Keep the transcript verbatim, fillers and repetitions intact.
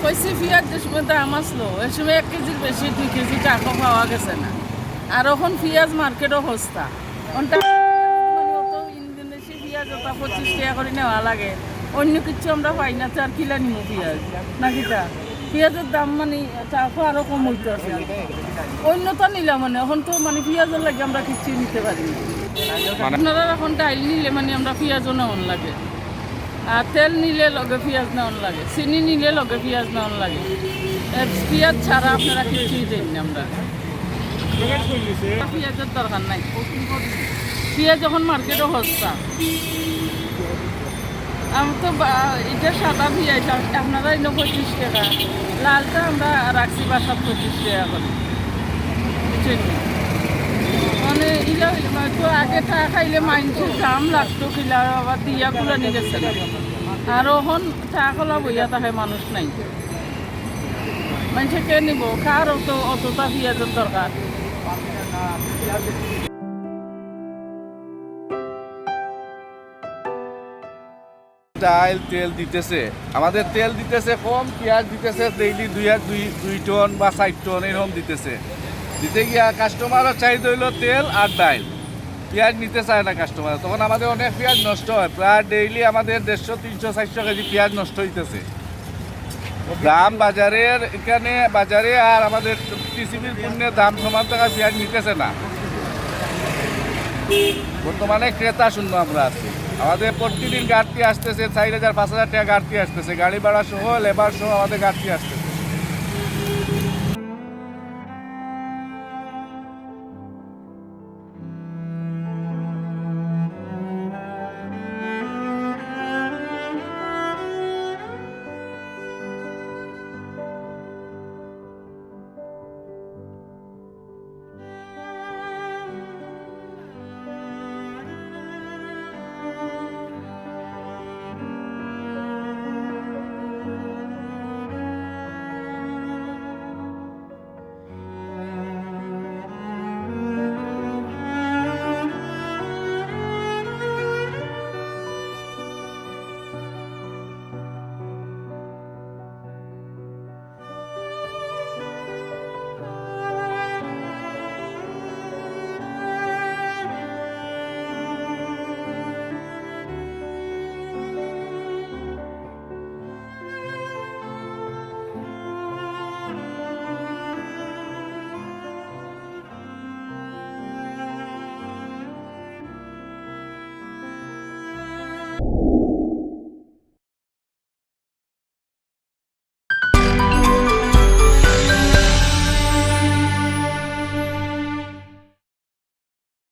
কইছি পিয়াজ যে সময় দাম আসলো, এ সময় এক কেজির বেশি দুই কেজি ট্রাকও পাওয়া গেছে না। আর অখন পিয়াজ মার্কেটও সস্তা। অখন মানে অত ইন্দোনেশি পিয়াজ ওটা পঁচিশ টেকা করি নেওয়া লাগে, অইন্য কিচ্ছু আমরা পাই না, তে আর কিলা নিমু পিয়াজ? না কিতা? পিয়াজর দাম মানে ট্রাকও আরো কম অইতো আছে। অইন্যতা নিলাম মানে, অখন তো মানে পিয়াজর লাগি আমরা কিচ্ছুই নিতে পারি না। মানে আপনারা অখন ডাইল নিলে মানে আমরা পিয়াজও নেওন লাগে। আর তেল নিলে লগে পিয়াজ নেওন লাগে, চিনি নিলে লগে পিয়াজ নেওন লাগে। এ, পিয়াজ ছাড়া আপনারা কিচ্ছুই দেইন না আমরা। পিয়াজর দরকার নাই, পিয়াজ অখন মার্কেটও সস্তা। আমি তো বা-, ইটা সাদা পিয়াজ, আপ-, আপনারা অইন্য পঁচিশ টেকা, লালটা আমরা রাখছি বাসাত পঁচিশ টেকা করি। বুঝছইন নি? মানে ইলা অইলে মানে তো আগে চা খাইলে মাইনষে জাম লাগতো, কিলা আবার দিয়া কুলানি গেছে না। আর অখন চা কলা বইয়া থাকে, মানুষ নাই। মাইনষে কে নিবো? কার অত, অতটা পিয়াজর দরকার? ডাইল, তেল দিতেছে, আমাদের তেল দিতেছে কম, পিয়াজ দিতেছে ডেইলি দুই আর দুই, দুই টন বা চার টন এরকম দিতেছে। দিতে গিয়া কাস্টমারর চাহিদা অইলো তেল আর ডাইল, পিয়াজ নিতে চায় না কাস্টমার। তখন আমাদের অনেক পিয়াজ নষ্ট হয়, প্রায় ডেইলি আমাদের দেড়শো, তিনশো, চারশো কেজি পিয়াজ নষ্ট অইতেছে। দাম বাজারের, এখানে বাজারে আর আমাদের টিসিবির পণ্যের দাম সমান থাকায় পিয়াজ নিতেছে না। বর্তমানে ক্রেতা শূন্য আমরা আছি। আমাদের প্রতিদিন ঘাটতি আসতেছে, চার হাজার, পাঁচ হাজার টেকা ঘাটতি আসতেছে, গাড়ি ভাড়া সহ, লেবার সহ আমাদের ঘাটতি আসতেছে।